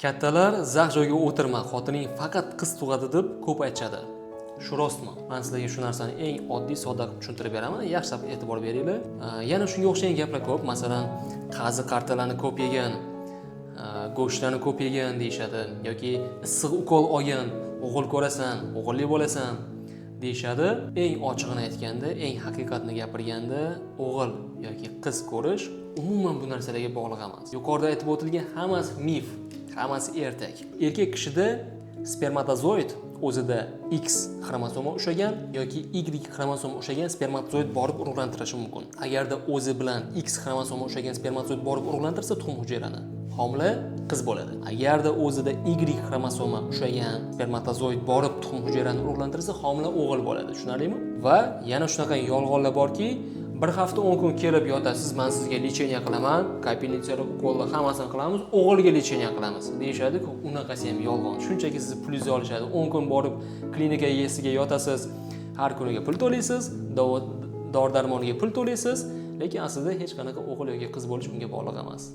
Kattalar "Zax joyga o'tirma, xotining faqat qiz tug'adi", deb ko'p aytishadi. Shu rostmi? Man sizlarga shu narsani eng oddiy, sodda qilib tushuntirib beraman. Yaxshilab e'tibor beringlar. Yana shunga o'xshagan gaplar ko'p. Masalan, qazi qartalarni ko'p yegan, go'shtlarni ko'p yegan deyishadi yoki issiq ukol olgan, o'g'il ko'rasan, o'g'illi bo'lasan deyishadi. Eng ochig'ini aytganda, eng haqiqatni gapirganda, o'g'il yoki qiz ko'rish umuman bu narsalarga bog'liq emas. Yuqorida aytib o'tilgan hammasi mif, hammasi ertak. Erkak kishida spermatozoid o'zida X xromosoma ushlagan yoki Y xromosoma ushlagan spermatozoid borib urug'lantirishi mumkin. Agarda o'zi bilan X xromosoma ushlagan spermatozoid borib urug'lantirsa tuxum hujayrani, homila qiz bo'ladi. Agarda o'zida Y xromosoma ushlagan spermatozoid borib tuxum hujayrani urug'lantirsa, homila o'g'il bo'ladi. Tushunarlimi? Va yana shunaqa yolg'onlar borki, bir hafta 10 kun kelib yotasiz, "Man sizga лечение qilaman, капельница, ukollar, hammasini qilamiz, o'g'ilga лечение qilamiz", deyishadi-ku, unaqasi ham yolg'on. Shunchaki sizni pulingizni olishadi. 10 kun borib klinika egasiga yotasiz, har kuniga pul to'laysiz, dori darmoniga pul to'laysiz, lekin aslida hech qanaqa o'g'il yoki qiz bo'lish unga bog'liq emas.